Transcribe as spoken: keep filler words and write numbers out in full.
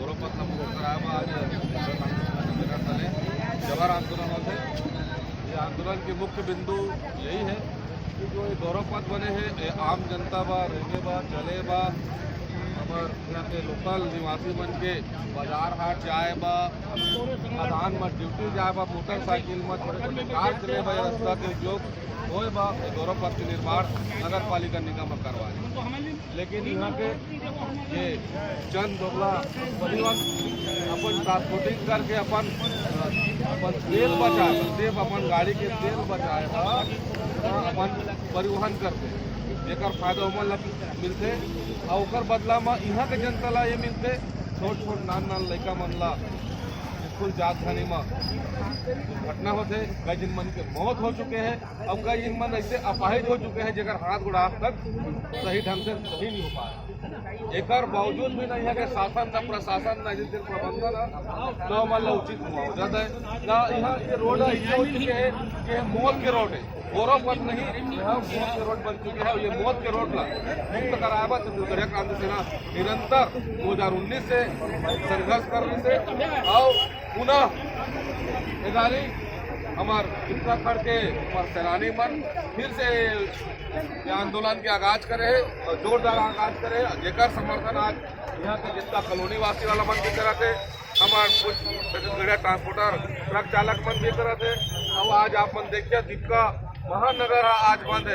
गौरव पथ ल मुक्त कराए बर आज जबर आंदोलन होथे। ये आंदोलन के मुख्य बिंदु यही है कि जो ये गौरव पथ बने हे, ये आम जनता बर, रेंगे बर, चले बर, हमर यहाँ के लोकल निवासी मन के बाजार हाट जाए बर, खदान म ड्यूटी जाए बर, मोटरसाइकिल म, छोटे छोटे कार चले बर, ये रास्ता के उपयोग होए बर, ये गौरव पथ के निर्माण नगर पालिका निगम ह करवाए। लेकिन यहाँ के ये चंद दोगला परिवहन अपन ट्रांसपोर्टिंग करके अपन, अपन तेल बचाए बर, सिर्फ अपन गाड़ी के तेल बचाए बर अपन परिवहन करथे, जेकर फायदा ओमन ला मिलथे। अउ ओकर बदला म इहाँ के जनता ला ये मिलथे, छोट छोट नान नान लइका मन ला स्कूल जात घनी म घटना होथे, कई झिन मन के मौत हो चुके हे। अब कई झिन मन ऐसे अपाहिज हो चुके हैं, जेकर हाथ गोड़ आज तक सही ढंग से सही नहीं हो पाया। एकर बावजूद भी ना यहाँ के शासन, ना प्रशासन, ना जिन प्रबंधन है, ना ओमन ला उचित मुआवजा दे, ना यहाँ ये रोड ऐसे हो चुके हैं कि ये मौत के रोड है, गौरव पथ नहीं, यहाँ मौत के रोड बन चुके हैं। ये मौत के रोड ला मुक्त कराए बर छत्तीसगढ़िया क्रांति सेना निरंतर दो हज़ार उन्नीस से संघर्ष कर रही से, और पुनः एगारी हमार उत्तराखंड के हमार सेनानी मन फिर से ये आंदोलन के आगाज करे हे और जोरदार आगाज करे हे, जेकर समर्थन आज यहाँ के जितना कॉलोनी वासी वाला मन भी करत हे, हमार कुछ छत्तीसगढ़िया ट्रांसपोर्टर ट्रक चालक मन भी करत हे। और आज आप मन देखिए, दीपका महानगर आज बंद है।